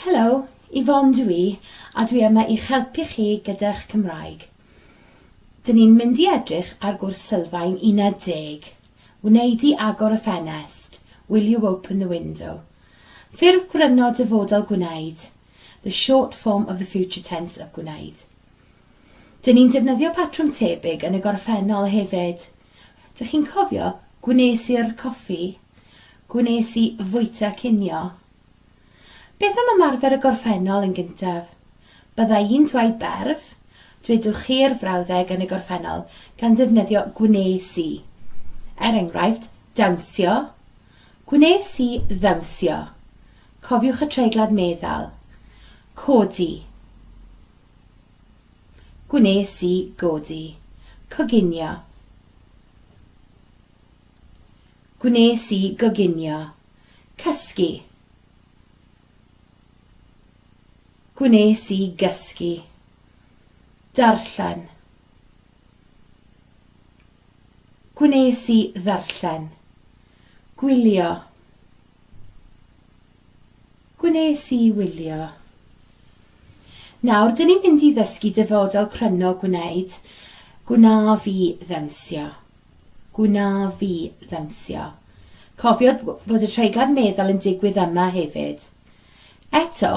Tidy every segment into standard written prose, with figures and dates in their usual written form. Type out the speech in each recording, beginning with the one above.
Helo, Yvonne dw i, a dwi yma i'ch helpu chi gyda'ch Cymraeg. Dyn ni'n mynd i edrych ar gwrs sylfaen Uned Deg. Wnei di agor y ffenest? Will you open the window? Ffurf gryno dyfodol gwneud. The short form of the future tense of gwneud. Dyn ni'n defnyddio patrwm tebyg yn y gorffennol hefyd. Dych chi'n cofio gwnes i'r coffi? Gwnes i fwyta cinio? Beth am ymarfer y gorffennol yn gyntaf? Bydda i'n dweud berf, dwedwch chi'r frawddeg yn y gorffennol gan ddefnyddio gwnes i. Er enghraifft, dawnsio, gwnes i ddawnsio. Cofiwch y treiglad meddal. Codi. Gwnes i godi. Coginio. Gwnes i goginio. Cysgu. Gwnes i gysgu. Darllen. Gwnes i ddarllen. Gwylio. Gwnes i wylio. Nawr, dyn ni'n mynd i ddysgu dyfodol cryno gwneud. Gwna fi ddawnsio. Gwna fi ddawnsio. Cofio bod y treiglad meddal yn digwydd yma hefyd. Eto,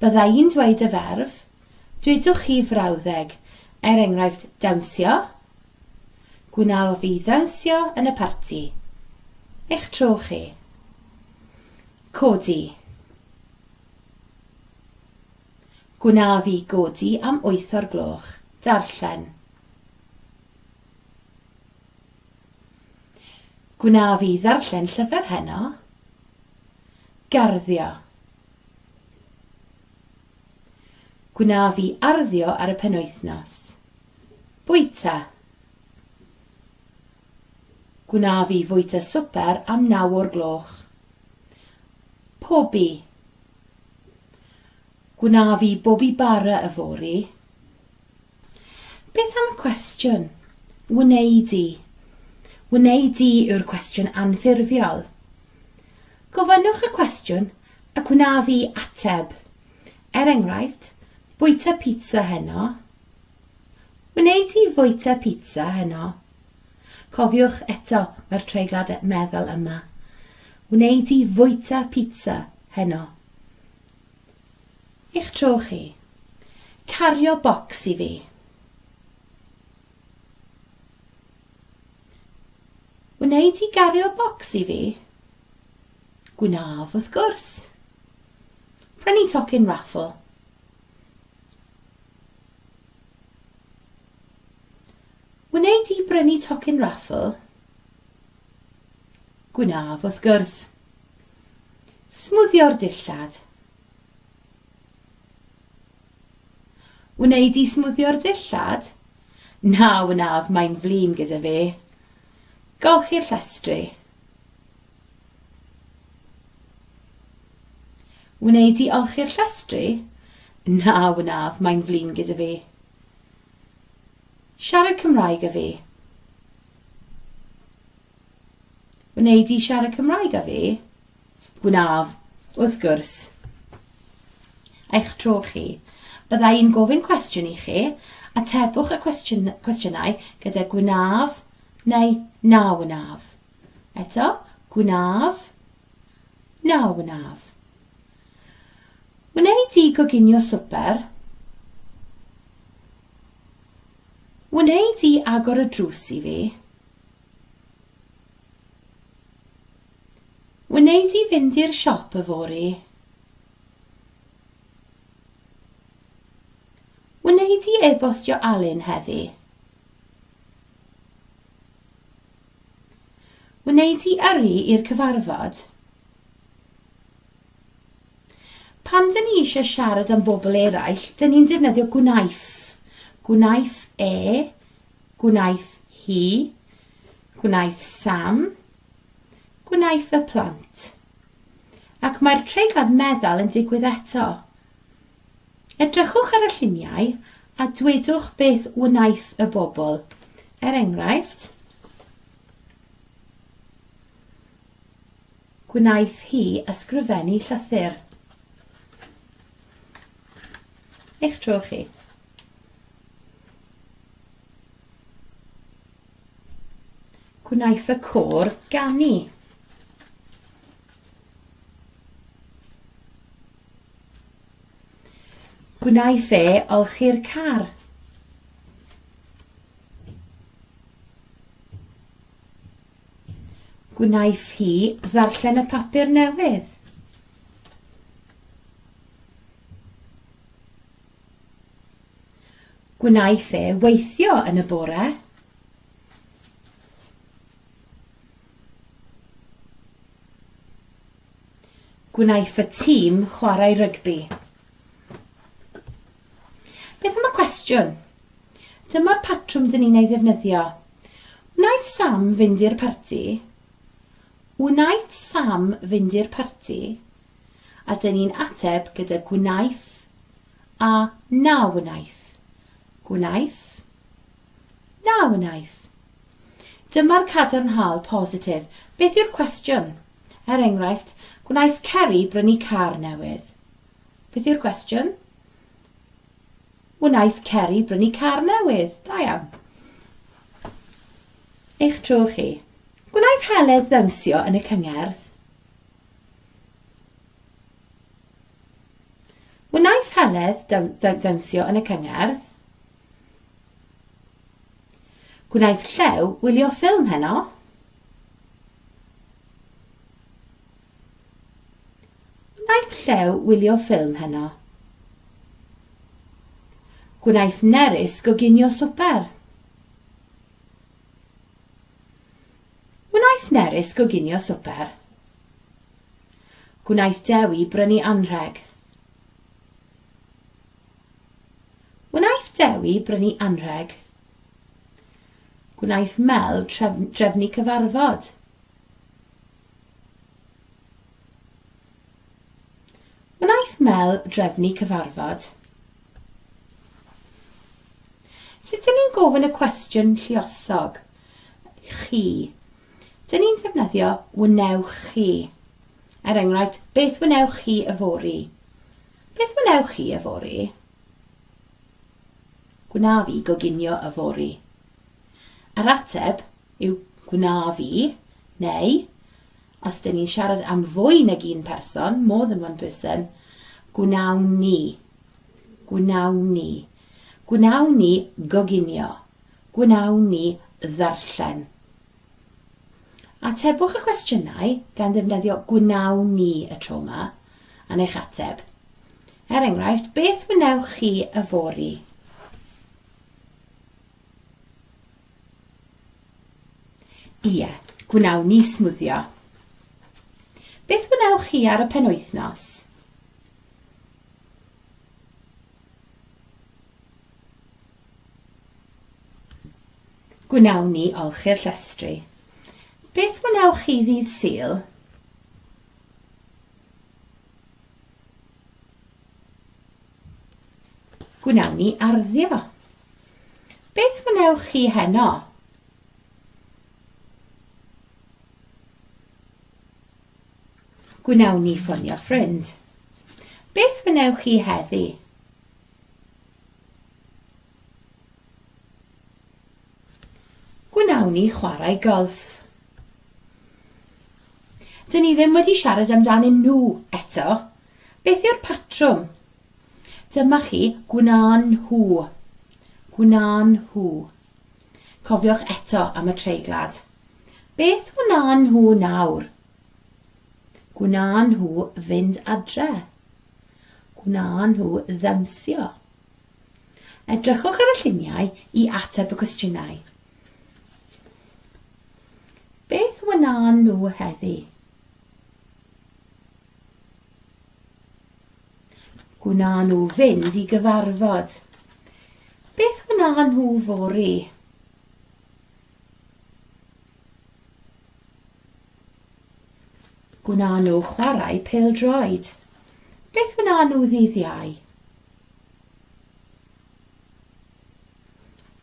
bydda i'n dweud y ferf, dwedwch chi frawddeg, er enghraifft dawnsio, Gwna fi ddawnsio yn y parti. Eich tro chi. Codi. Gwna fi godi am wyth o'r gloch. Darllen. Gwna fi ddarllen llyfr heno. Garddio. Gwna fi arddio ar y penwythnos. Bwyta. Gwna fi fwyta swper am naw o'r gloch. Pobi. Gwna fi bobi bara yfory. Beth am y cwestiwn, Wnei di? Wnei di yw'r cwestiwn anffurfiol. Gofynnwch y cwestiwn a gwna fi ateb. Er enghraifft, bwyta pizza heno. Wnei di fwyta pizza heno? Cofiwch eto, mae'r treiglad meddal yma. Wnei di fwyta pizza heno? Eich tro chi. Cario bocs i fi. Wnei di gario bocs i fi? Gwnaf, wrth gwrs. Prynu tocyn raffl. Wnei di brynu tocyn raffl? Gwnaf, wrth gwrs. Smwddio'r dillad. Wnei di smwddio'r dillad? Na wnaf, mae'n flin gyda fi. Golchi'r llestri. Wnei di olchi'r llestri? Na wnaf, mae'n flin gyda fi. Siarad Cymraeg â fi. Wnei di siarad Cymraeg â fi? Gwnaf, wrth gwrs. Eich tro chi. Bydda i'n gofyn cwestiwn i chi, atebwch y cwestiwn, cwestiynau gyda gwnaf neu na wnaf. Eto, gwnaf, na wnaf. Wnei di goginio swper? Wnei di agor y drws i fi? Wnei di fynd i'r siop yfory? Wnei di e-bostio Alun heddi? Wnei di yrru i'r cyfarfod? Pan dyn ni eisiau siarad am bobl eraill, dyn ni'n defnyddio gwnaiff. Gwnaiff e, Gwnaiff hi. Gwnaiff Sam. Gwnaiff y plant. Ac mae'r treiglad meddal yn digwydd eto. Edrychwch ar y lluniau a dwedwch beth wnaiff y bobl. Er enghraifft, Gwnaiff hi ysgrifennu llythyr. Eich tro chi. Gwnaiff y côr ganu. Gwnaiff e olchi'r car. Gwnaiff hi ddarllen y papur newydd. Gwnaiff e weithio yn y bore. Gwnaiff y tîm chwarae rygbi. Beth am y cwestiwn? Dyma'r patrwm dyn ni'n ei ddefnyddio. Wnaiff Sam fynd i'r parti? Wnaiff Sam fynd i'r parti? A dyn ni'n ateb gyda gwnaiff a na wnaiff. Gwnaiff, na wnaiff. Dyma'r cadarnhaol positif. Beth yw'r cwestiwn? Er enghraifft, gwnaiff Ceri brynu car newydd? Beth yw'r cwestiwn? Wnaiff Ceri brynu car newydd? Da iawn. Eich tro chi. Gwnaiff Heledd ddawnsio yn y cyngerdd? Wnaiff Heledd ddawnsio yn y cyngerdd? Gwnaeth Llew wylio ffilm heno? Wnaeth Llew wylio ffilm heno? Gwnaeth Nerys goginio swper? Wnaeth Nerys goginio swper? Gwnaeth Dewi brynu anrheg? Wnaeth Dewi brynu anrheg? Gwnaeth Mel drefnu cyfarfod? Wnaeth Mel drefnu cyfarfod? Sut dyn ni'n gofyn y cwestiwn lluosog? Chi. Dyn ni'n defnyddio wnewch chi. Er enghraifft, beth wnewch chi yfory? Beth wnewch chi yfory? Gwnaf i goginio yfory. Yr ateb yw gwnaf i, neu, os dyn ni'n siarad am fwy nag un person, more than one person, gwnawn ni. Gwnawn ni. Gwnawn ni goginio. Gwnawn ni ddarllen. Atebwch y cwestiynau gan ddefnyddio gwnawn ni y tro yma yn eich ateb. Er enghraifft, beth wnewch chi yfory? Ie, gwnawn ni smwddio. Beth wnewch chi ar y penwythnos? Gwnawn ni olchi'r llestri. Beth wnewch chi ddydd Sul? Gwnawn ni arddio. Beth wnewch chi heno? Gwnawn ni ffonio ffrind. Beth wnewch chi heddi? Gwnawn ni chwarae golff. Dyn ni ddim wedi siarad amdanyn nhw eto. Beth yw'r patrwm? Dyma chi, gwnân nhw. Gwnân nhw. Cofiwch eto am y treiglad. Beth wnân nhw nawr? Gwnân nhw fynd adre. Gwnân nhw ddawnsio. Edrychwch ar y lluniau i ateb y cwestiynau. Beth wnân nhw heddi? Gwna nhw fynd i gyfarfod. Beth wna nhw fory? Gwna nhw chwarae pêl-droed. Beth wna nhw ddydd Iau?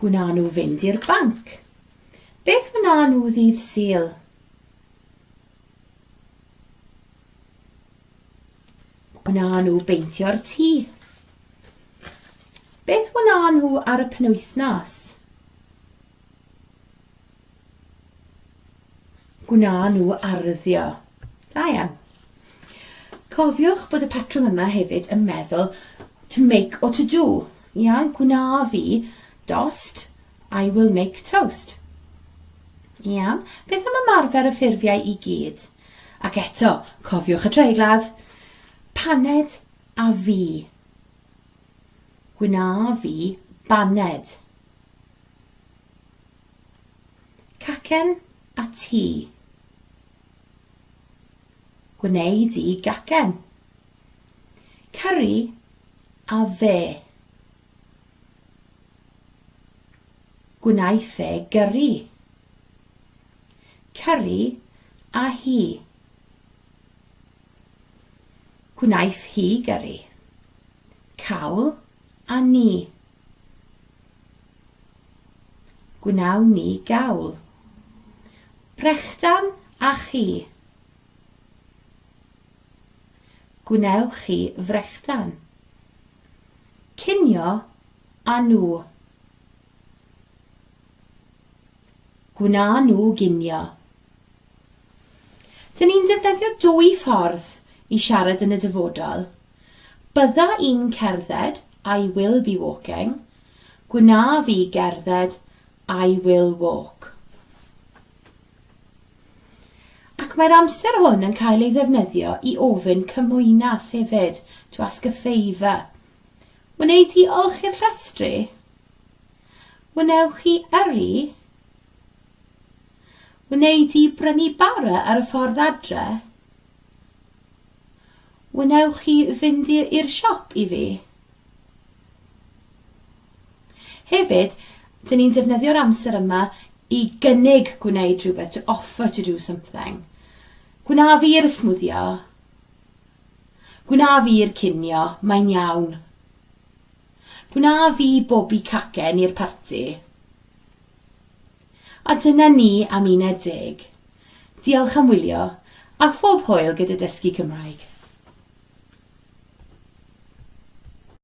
Gwna nhw fynd i'r banc. Beth wna nhw ddydd Sul? Gwna nhw beintio'r tŷ. gwna nhw ar y penwythnos? Gwna nhw arddio. Da iawn. Cofiwch bod y patrwm yma hefyd yn meddwl to make or to do. Iawn, gwna fi dost, I will make toast. Iawn, beth am ymarfer y ffurfiau i gyd? Ac eto, cofiwch y treiglad. Paned a fi. Gwna fi baned. Cacen a ti. Gwnei di gacen. Cyri a fe. Gwnaiff e gyri. Cyri a hi. Gwnaiff hi gyri. Cawl a ni. Gwnawn ni gawl. Brechdan a chi. Gwnewch chi frechdan. Cinio a nhw. Gwna nhw ginio. Dyn ni'n defnyddio dwy ffordd i siarad yn y dyfodol. Bydda i'n cerdded, I will be walking. Gwna fi gerdded, I will walk. Ac mae'r amser hwn yn cael ei ddefnyddio i ofyn cymwynas hefyd, to ask a favour. Wnei di olchi'r llestri? Wnewch chi yrru? Wnei di brynu bara ar y ffordd adre? Wnewch chi fynd i'r siop i fi? Hefyd, dyn ni'n defnyddio'r amser yma i gynnig gwneud rhywbeth, to offer to do something. Gwna fi'r ysmwddio. Gwna fi'r cinio, mae'n iawn. Gwna fi bobi cacen i'r parti. A dyna ni am uned deg. Diolch am wylio, a phob hwyl gyda dysgu Cymraeg.